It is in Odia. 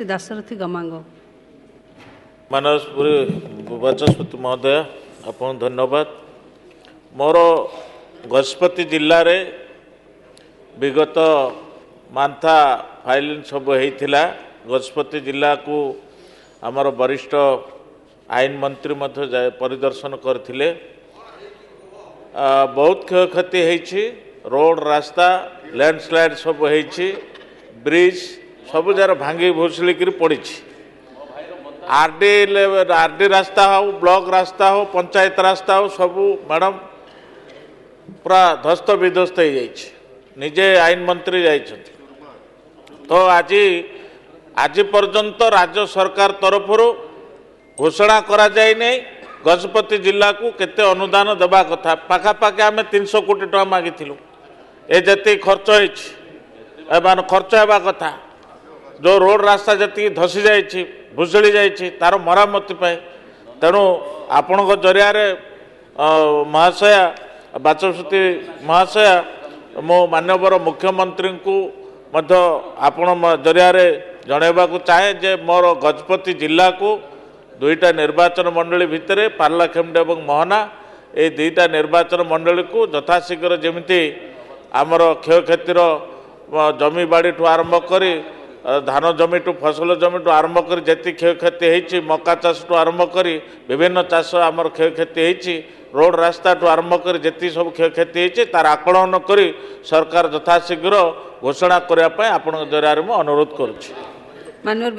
ଦାଶରଥି ଗମାଙ୍ଗ। ମାନସ ପୁରୀ ବାଚସ୍ପତି ମହୋଦୟ, ଆପଣଙ୍କୁ ଧନ୍ୟବାଦ। ମୋର ଗଜପତି ଜିଲ୍ଲାରେ ବିଗତ ମାନ୍ଥା ଫାଇଲିଂ ସବୁ ହେଇଥିଲା। ଗଜପତି ଜିଲ୍ଲାକୁ ଆମର ବରିଷ୍ଠ ଆଇନ ମନ୍ତ୍ରୀ ମଧ୍ୟ ପରିଦର୍ଶନ କରିଥିଲେ। ବହୁତ କ୍ଷୟକ୍ଷତି ହେଇଛି। ରୋଡ଼ ରାସ୍ତା ଲ୍ୟାଣ୍ଡସ୍ଲାଇଡ଼ ସବୁ ହେଇଛି, ବ୍ରିଜ୍ ସବୁ ଯାର ଭାଙ୍ଗି ଭୁଷୁଳିକିରି ପଡ଼ିଛି। ଆର୍ ଡି ରାସ୍ତା ହଉ, ବ୍ଲକ ରାସ୍ତା ହଉ, ପଞ୍ଚାୟତ ରାସ୍ତା ହଉ, ସବୁ ମ୍ୟାଡ଼ାମ୍ ପୁରା ଧ୍ୱସ୍ତ ବିଧ୍ୱସ୍ତ ହେଇଯାଇଛି। ନିଜେ ଆଇନ ମନ୍ତ୍ରୀ ଯାଇଛନ୍ତି। ତ ଆଜି ପର୍ଯ୍ୟନ୍ତ ରାଜ୍ୟ ସରକାର ତରଫରୁ ଘୋଷଣା କରାଯାଇନାହିଁ ଗଜପତି ଜିଲ୍ଲାକୁ କେତେ ଅନୁଦାନ ଦେବା କଥା। ପାଖାପାଖି ଆମେ 300 କୋଟି ଟଙ୍କା ମାଗିଥିଲୁ। ଏ ଯେତିକି ଖର୍ଚ୍ଚ ହେଇଛି, ମାନେ ଖର୍ଚ୍ଚ ହେବା କଥା, ଯେଉଁ ରୋଡ଼ ରାସ୍ତା ଯେତିକି ଧସି ଯାଇଛି, ଭୁଷୁଳି ଯାଇଛି, ତାର ମରାମତି ପାଇଁ। ତେଣୁ ଆପଣଙ୍କ ଜରିଆରେ ମହାଶୟା ବାଚସ୍ପତି ମହାଶୟା, ମୁଁ ମାନ୍ୟବର ମୁଖ୍ୟମନ୍ତ୍ରୀଙ୍କୁ ମଧ୍ୟ ଆପଣ ଜରିଆରେ ଜଣାଇବାକୁ ଚାହେଁ ଯେ ମୋର ଗଜପତି ଜିଲ୍ଲାକୁ ଦୁଇଟା ନିର୍ବାଚନ ମଣ୍ଡଳୀ ଭିତରେ ପାରଳାଖେମୁଣ୍ଡି ଏବଂ ମୋହନା, ଏଇ ଦୁଇଟା ନିର୍ବାଚନ ମଣ୍ଡଳୀକୁ ଯଥାଶୀଘ୍ର ଯେମିତି ଆମର କ୍ଷୟକ୍ଷତିର ଜମି ବାଡ଼ିଠୁ ଆରମ୍ଭ କରି, ଧାନ ଜମିଠୁ, ଫସଲ ଜମିଠୁ ଆରମ୍ଭ କରି ଯେତିକି କ୍ଷୟକ୍ଷତି ହେଇଛି, ମକା ଚାଷଠୁ ଆରମ୍ଭ କରି ବିଭିନ୍ନ ଚାଷ ଆମର କ୍ଷୟକ୍ଷତି ହେଇଛି, ରୋଡ଼ ରାସ୍ତାଠୁ ଆରମ୍ଭ କରି ଯେତିକି ସବୁ କ୍ଷୟକ୍ଷତି ହେଇଛି, ତାର ଆକଳନ କରି ସରକାର ଯଥାଶୀଘ୍ର ଘୋଷଣା କରିବା ପାଇଁ ଆପଣଙ୍କ ଜରିଆରେ ମୁଁ ଅନୁରୋଧ କରୁଛି। ମାନ୍ୟବର